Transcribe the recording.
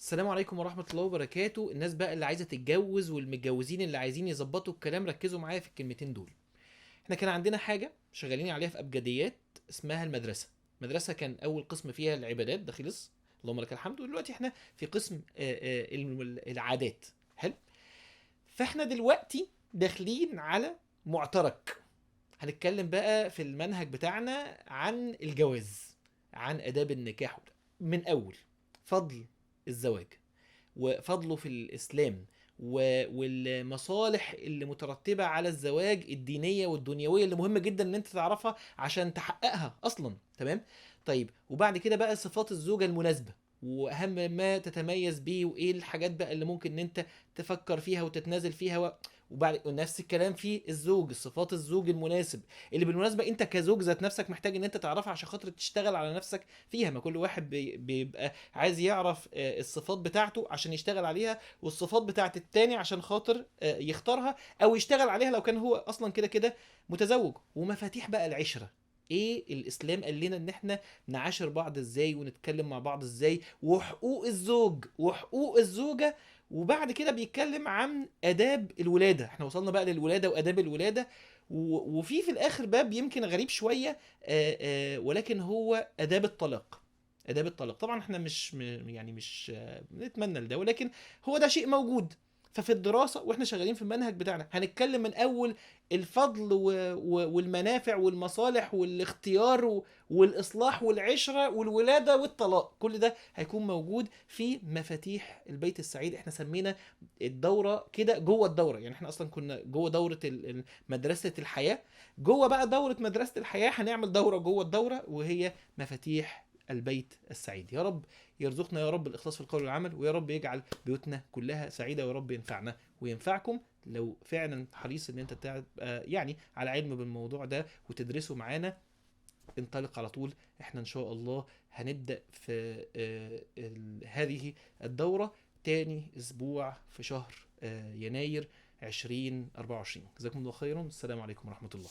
السلام عليكم ورحمة الله وبركاته. الناس بقى اللي عايزة تتجوز والمتجوزين اللي عايزين يظبطوا الكلام، ركزوا معايا في الكلمتين دول. احنا كان عندنا حاجة شغالين عليها في أبجديات اسمها المدرسة. المدرسة كان أول قسم فيها العبادات، ده خلص اللهم لك الحمد، ودلوقتي احنا في قسم العادات. حلو. فاحنا دلوقتي داخلين على معترك، هنتكلم بقى في المنهج بتاعنا عن الجواز، عن آداب النكاح، من أول فضل الزواج وفضله في الإسلام والمصالح اللي مترتبة على الزواج الدينية والدنيوية اللي مهمة جدا ان انت تعرفها عشان تحققها اصلا. تمام. طيب وبعد كده بقى صفات الزوجة المناسبة واهم ما تتميز بيه، وايه الحاجات بقى اللي ممكن ان انت تفكر فيها وتتنازل فيها وبعد نفس الكلام في الزوج، صفات الزوج المناسب اللي بالمناسبة انت كزوج ذات نفسك محتاج ان انت تعرفها عشان خاطر تشتغل على نفسك فيها. ما كل واحد بيبقى عايز يعرف الصفات بتاعته عشان يشتغل عليها، والصفات بتاعت التاني عشان خاطر يختارها او يشتغل عليها لو كان هو اصلا كده كده متزوج. ومفاتيح بقى العشرة، ايه الاسلام قال لنا ان احنا نعاشر بعض ازاي ونتكلم مع بعض ازاي، وحقوق الزوج وحقوق الزوجة. وبعد كده بيتكلم عن آداب الولادة، احنا وصلنا بقى للولادة وآداب الولادة. وفي الاخر باب يمكن غريب شوية، ولكن هو آداب الطلاق. آداب الطلاق طبعا احنا مش يعني مش نتمنى لده، ولكن هو ده شيء موجود. ففي الدراسة واحنا شغالين في المنهج بتاعنا هنتكلم من اول الفضل والمنافع والمصالح والاختيار والاصلاح والعشرة والولادة والطلاق، كل ده هيكون موجود في مفاتيح البيت السعيد. احنا سمينا الدورة كده جوه الدورة، يعني احنا اصلا كنا جوه دورة مدرسة الحياة، جوه بقى دورة مدرسة الحياة هنعمل دورة جوه الدورة وهي مفاتيح البيت السعيد. يا رب يرزقنا يا رب الإخلاص في القول والعمل، ويا رب يجعل بيوتنا كلها سعيدة، ويا رب ينفعنا وينفعكم. لو فعلا حريص ان انت تبقى يعني على علم بالموضوع ده وتدرسه معانا، انطلق على طول. احنا ان شاء الله هنبدأ في هذه الدورة تاني اسبوع في شهر يناير 2024. جزاكم الله خيرا، السلام عليكم ورحمة الله.